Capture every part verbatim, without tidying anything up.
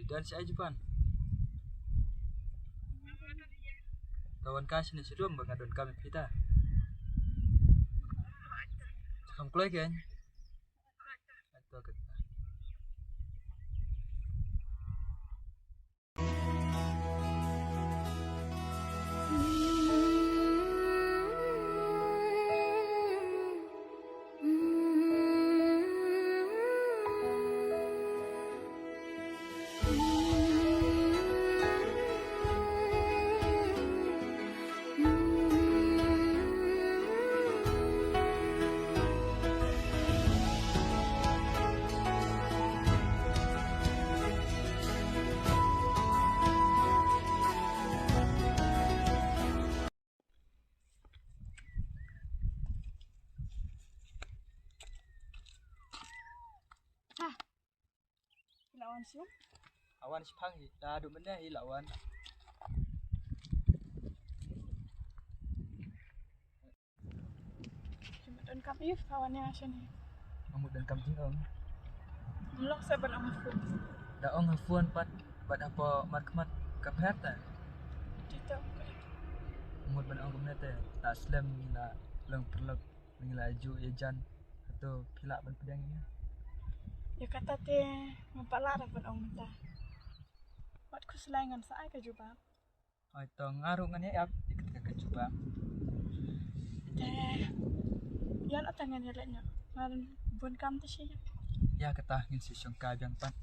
Don shaei Juban? Ka wan ka shane shi room ba nga donkam ïa phi ta. Kham kloi kein. Ato kata. Hi la wan shuh? Awan shipang hi, da du mynne hi la wan. Hi mut donkam ïa phi, wan ïa nga shane. Nga mut donkam jingong. Ngam long shuh ban ong ha phone. Da ong ha phone pat, bad hapoh markhmat ka pher ta. Ti ta ong ka. Nga mut ban ong kumne te, ta slem ngi la long paralok, ngi la ju ïa jan. Hato phi lah ban pdiang ïa nga? Ïa kata te ngam pat lah ban ong mynta. Wat khuslai, ngan sa ai ka jubab. Hooid to, nga ruh ngan ïa ap ïa kata ka jubab. Te ïa la tang ngan ïa leit noh, ngan bun kam te shi. Ïa kata ngin shu shongkai biang pat.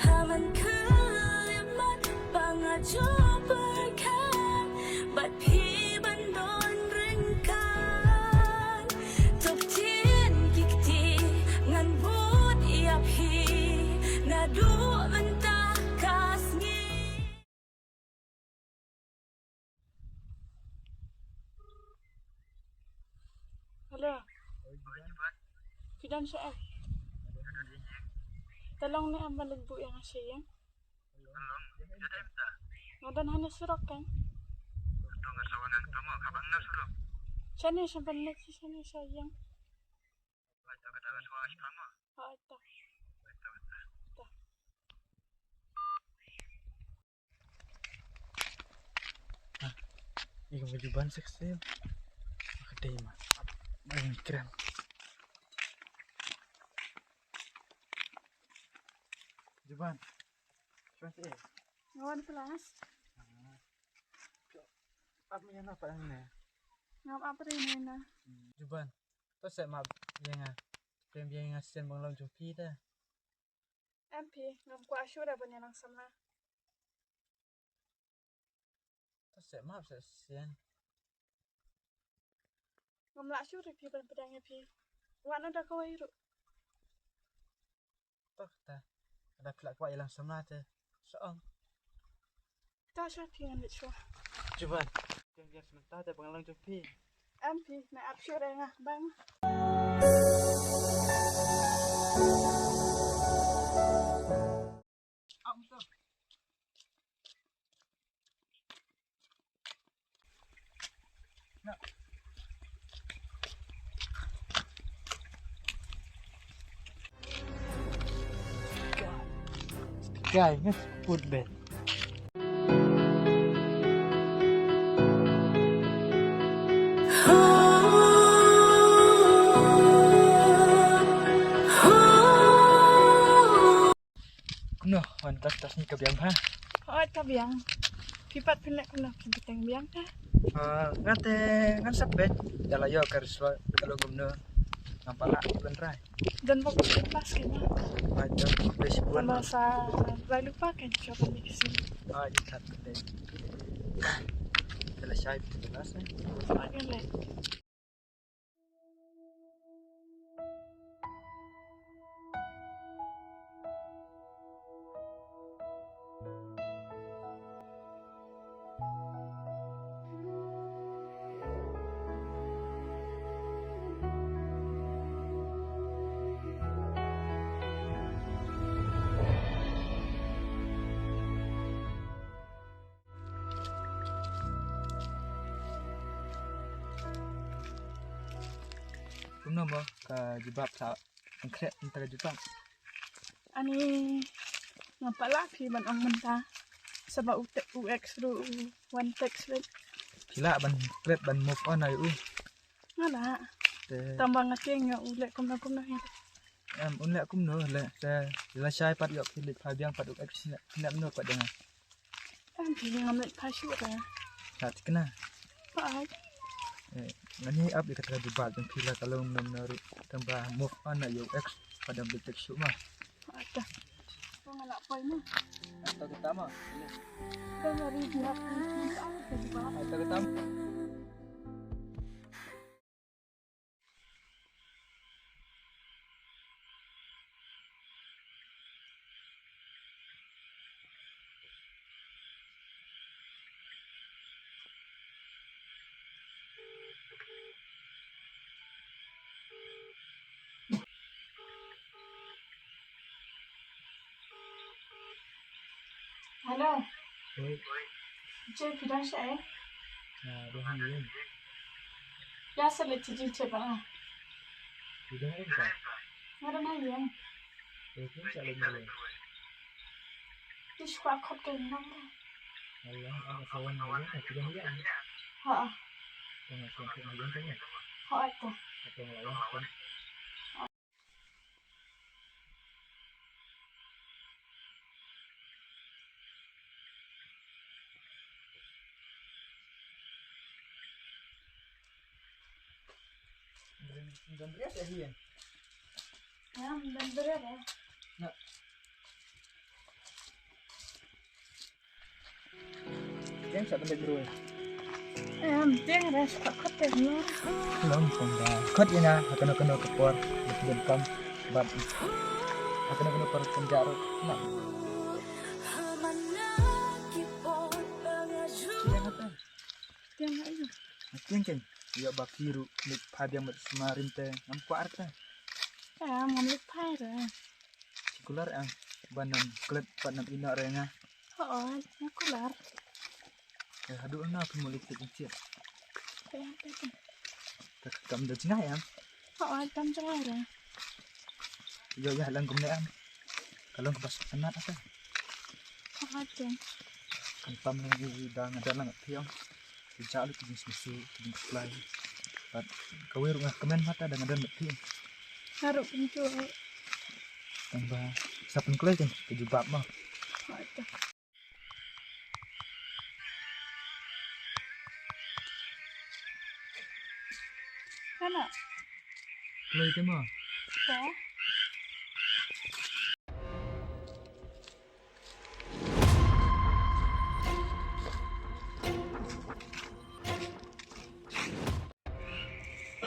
Ha man khyllipmat ba nga ju pyrkhat bad phi ban don ryngkat. To ktien ki kti ngan bud ïa phi naduh mynta ka sngi. Hello. Phi don shaei? Te long ne em ban leit buh ïa nga sha ïing? Nga don hane surok kan. Shane sha ban leit shane sha ïing. Hooid to. Ïa ka Juban sek sel. Ka dei ma. Ba ïa kren. Juban. Juban sek. Nga wan klas. Ap ïa nga pat hangne. Ngam ap ri ne na. Juban. To sek map ïa nga. Prem ïa nga sien bang long jong phi te. Em phi, ngam kwah shuh da ban ïalang samla. To sek map sek sien. Ngam lah shuh ri phi ban pdiang ïa phi. Wat na da kawei ruh. To kata. Lada phi lah kwah ïalang samla te. Sa ong. Ta sha phi ngan leit shuwa. Juban. Jong jong sementara te bang long jong phi. Em phi, na ap shuh re nga bang. Guy, nge put bet. Noh, wan tas tas ni ka biang ha. Hooid ka biang. Phi pat phin leh kumno, phi bteng biang ha. Ah, nga te ngan sa peit. Da la ïoh ka result ka long kumno. Ngam pat lah ban rai. Don bok phi pas kena. Hooid, don bok phi pas. Tama sa rai lypa kan sha ban ni kisi. Hooid, tat te. Da la shai phi pas eh. Hooid, ngan leh. No mo ka jubab sa. Ang kret nta ka jubab. Ani nga pala phi ban ong mynta. Saba u tek u ex ru u wan text rit. Phi lah ban kret ban move on ai u. Nga lah. Te. Tamba nga tieng nga u leh kumno kumno hi. Em, un leh kumno leh. Te la shai pat ïoh phi leh pha biang pat u ex ne ne no pat dang. Em, phi ngam leh pha shu ra. Sa tikna. Pha ai. Eh, ngani ap ïa kata ka jubab jong phi la ka long nom na ru. Tamba move on na ïoh ex pat dang bit tek shu ma. Ata. Ko nga la poi ma. Ata kita ma. Ko nga ri dia. Ata kita ma. Hello. Oi. Che phi dang shaei? Nga dang ha ïing. Ïa sa leit sha jingtip ba nga. Phi dang ha ïing sa? Nga dang ha ïing. Oi, phi sa leit ma ïing. Phi shu kwah khot keiñ nang. Alah, nga sa wan ha ïing, phi dang ha ïing. Ha. Tang nga sa wan ha ïing tang. Ha, to. Tang nga la wan. Don bria sha hi. Em, don bria ba. Na. Tieng sa ban dei bru. Em, tieng ra sa khot te no. Long pong da. Khot ïa nga ha kano kano ka por. Ban kam. Ban. Ha kano kano por pynjah ruh. Na. Tieng ha te. Tieng ha ïa. Tieng tieng. Ïa ba phi ruh. Nik pha biang met sma rim te. Ngam kwah te. Em, ngam lik phai re. Kular em, ban ym klet, ban ym ïehnoh re nga. Hooid, nga kular. Eh, haduh na phi muli kit kit. Te, te, te. Te kam da jngai em. Hooid, kam jngai re. Ïoh ïa lang kumne em. Ka long kaba sngewtynnat ate. Hooid te. Kan pam lang ïa da nga da lang thiang. Ki jah lut ki jingsngewsih, ki jingkhuslai. Bad kawei ruh nga kmen mata da nga don bad phi. Nga ruh pynjur. Tang ba sa pynkloi kan ka jubab mo. Hooid. Hana. Kloi te mo. Te.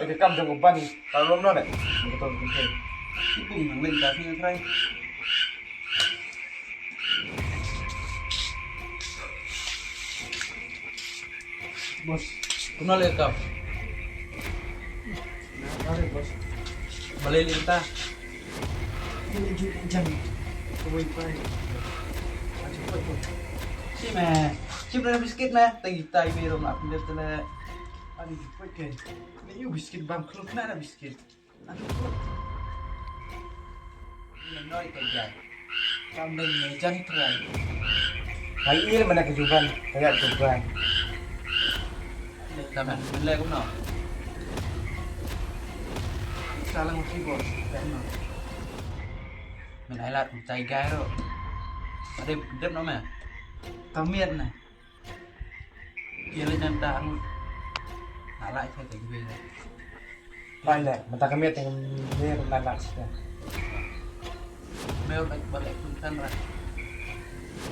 Ïa ka kam jong u Ban ka long noh ne. Betul betul. Ibu nang leng ka sini trai. Bos, kumno leh ka? Nah, balik, bos. Balei leh ta? Ini ju jam. Kawei pai. Aja pai, pai. Shi me. Shi me biskit me. Tagi tai me rom ap ndir tele. Ani ju pai ke. Ni ju biskit bam kluk na biskit. Aduh. Ïa noi ka jai. Kam dei ne jan trai. Hai il mana ka juban, ka ïa ka juban. Dei ka men, men le kumno. Salang ki bos, kumno. Men ai lat kum tai gai ro. Adep, dep no me. Kamiat na. Ïa leh nang dang. Nga lah ïa ka jingwei. Lai leh, mynta ka miet ïa ka miet nang dang shisha. Mel bad bad leh kun kan ra.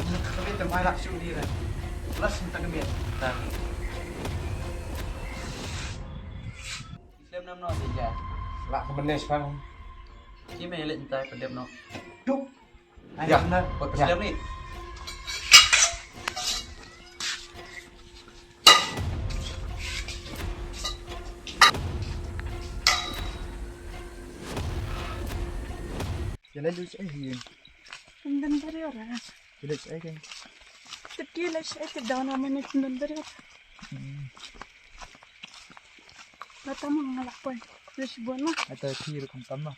Mynta ka miet te mai lah shu di ra. Plus mynta ka miet. Tang. Slem nam no te ja. Lah ka menes bang. Ki me leh mynta ka dep no. Duk. Ai, ya. Benar. Buat ya. Ni. Jalan dulu sih, eh, iya. Kemudian dari orang. Jalan sih, kan. Tadi lah sih, eh, ke daun nama ni kemudian dari orang. Hmm. Kata mau ngelak pun. Te shibun ma. Ata ki ruh khamtam ma.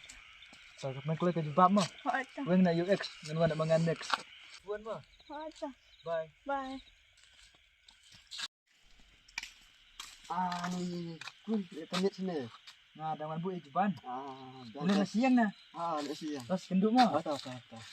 Sa ka pynkloi ka jubab ma. Ho ata. Weng na U X, ngan wan ma ngan next. Shibun ma. Ho ata. Bye. Bye. Ah, ni, ni, ni. Kun, ya, kan lihat sini. Nga dang wan buh ïa Juban. Ah, dah, dah. Dah siang na. Ah, dah siang. Terus kenduk ma. Ah, dah, dah, dah.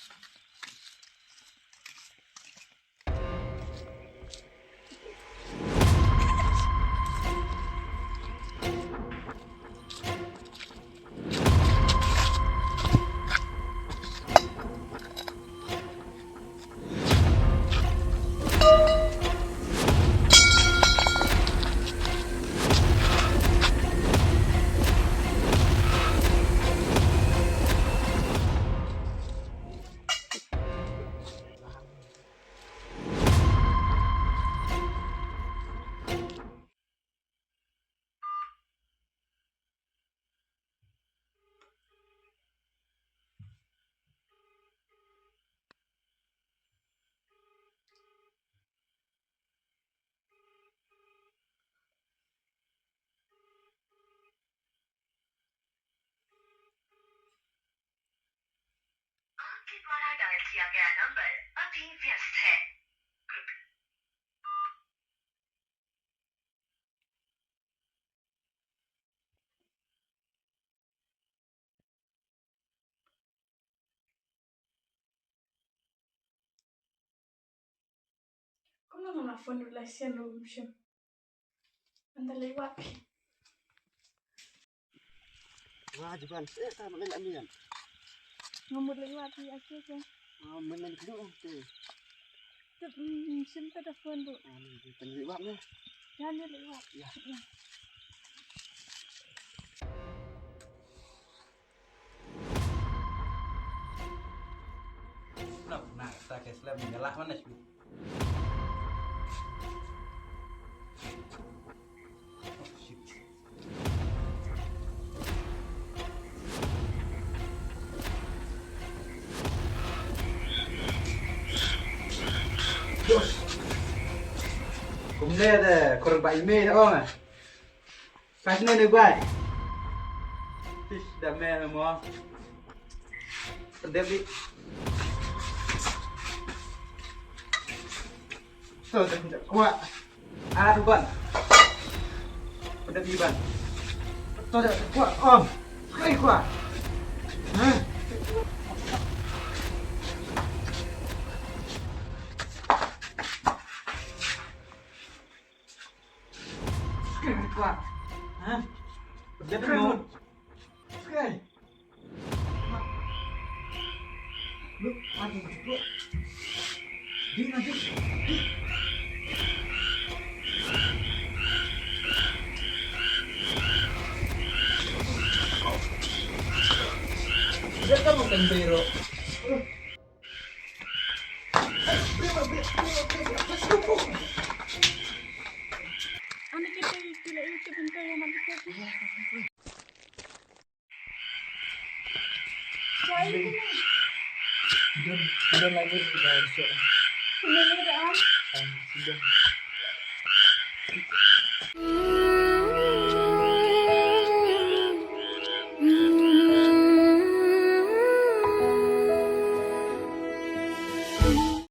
आपके द्वारा डायल किया गया नंबर अभी व्यस्त है। कृपया Kumno nga la phone ruh la sien ruh um shim. Ynda leit wad phi. Nga jiban se ta ma leit la mian. Nga mut leit wad phi ake ke. Ah, men leit klu te. Te, mm, shim ta da phone ruh. Ah, ni te leit wad ne. Jan leit wad. Ya. Nap na ta ke slem ni lah mana shu. Oh, shit. Kumne de, kurang ba email ong. Ka shane ne bai. Fish da me mo. Dep di. To da kwah. Ah, tu ban. Dep di ban. To da kwah. Om. Kai kwah. Ha? Sekali lagi kuat. Hah? Dia tengok. Sekali. Lu, mati juga. Di nanti. Di. Dia kan bukan bero.